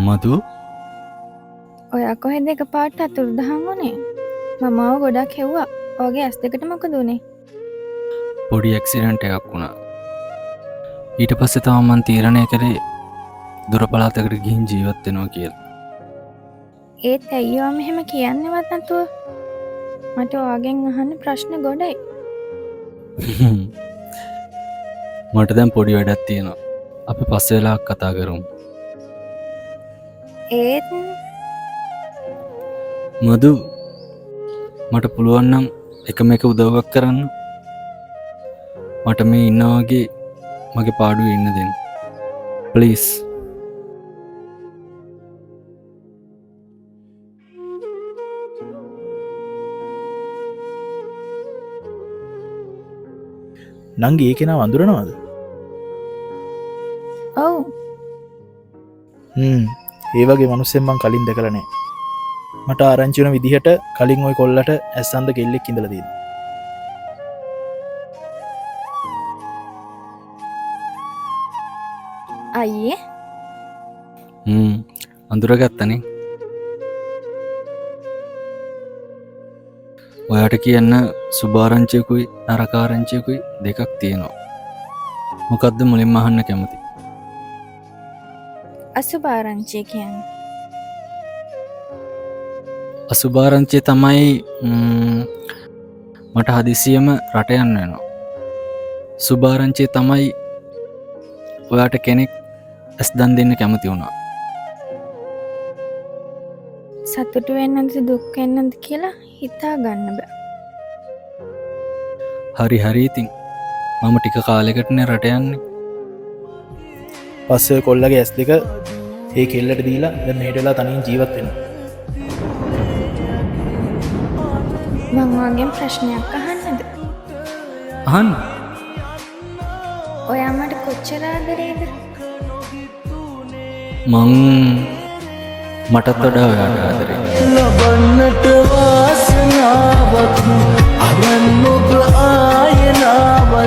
මధు, ඔයා කොහෙද එකපාරට අතුරුදහන් වුණේ? මම ආව ගොඩක් හෙව්වා. ඔයාගේ ඇස් දෙකට මොකද වුනේ? පොඩි ඇක්සිඩන්ට් එකක් වුණා. ඊට පස්සේ තමයි මං තීරණය කරේ දුර පළාතකට ගිහින් ජීවත් වෙනවා කියලා. ඒත් ඇයි ඔයා මෙහෙම කියන්නේවත් නැතුව? මට ඔයාගෙන් අහන්න ප්‍රශ්න ගොඩයි. මට දැන් පොඩි වැඩක් තියෙනවා. අපි පස්සේ වෙලාවක් කතා කරමු. ඒත් මధు, මට පුළුවන් නම් එකම එක උදව්වක් කරන්න. මට මේ ඉන්නා වගේ මගේ පාඩුවේ ඉන්න දෙන්න. ප්ලීස්. නංගි ඒ කෙනාව අඳුරනවද? ඔව්. ඒ වගේ මිනිස්සෙන් මං කලින් දැකලා නෑ. මට ආරංචි වුණ විදිහට කලින් ওই කොල්ලට ඇස් අන්ධ කෙල්ලෙක් ඉඳලා තියෙනවා. අයියේ. අඳුරගත්තනේ. ඔයාට කියන්න සුභාරංචියකුයි නරකාරංචියකුයි දෙකක් තියෙනවා. මොකද්ද මුලින්ම අහන්න කැමති? අසුභාරංචිය කියන්නේ. අසුභාරංචිය තමයි මට හදිසියෙම රට යන්න වෙනවා. සුභාරංචිය තමයි ඔයාට කෙනෙක් ඇස් දන් දෙන්න කැමති වුණා. සතුටු වෙන්නද දුක් වෙන්නද කියලා හිතා ගන්න බෑ. හරි හරි ඉතින් මම ටික කාලෙකටනේ රට යන්නේ. පස්සේ ඔය කොල්ලගේ ඇස් දෙක ඒ කෙල්ලට දීලා දැන් මෙහෙට වෙලා තනියෙන් ජීවත් වෙනවා. මං ඔයාගෙන් ප්‍රශ්නයක් අහන්නද? අහන්න. ඔයා මට කොච්චර ආදරේද? මං මටත් වඩා ඔයාට ආදරේ. ලබන්නට වාසනාවක් අරන් ඔබ ආයනාවත්.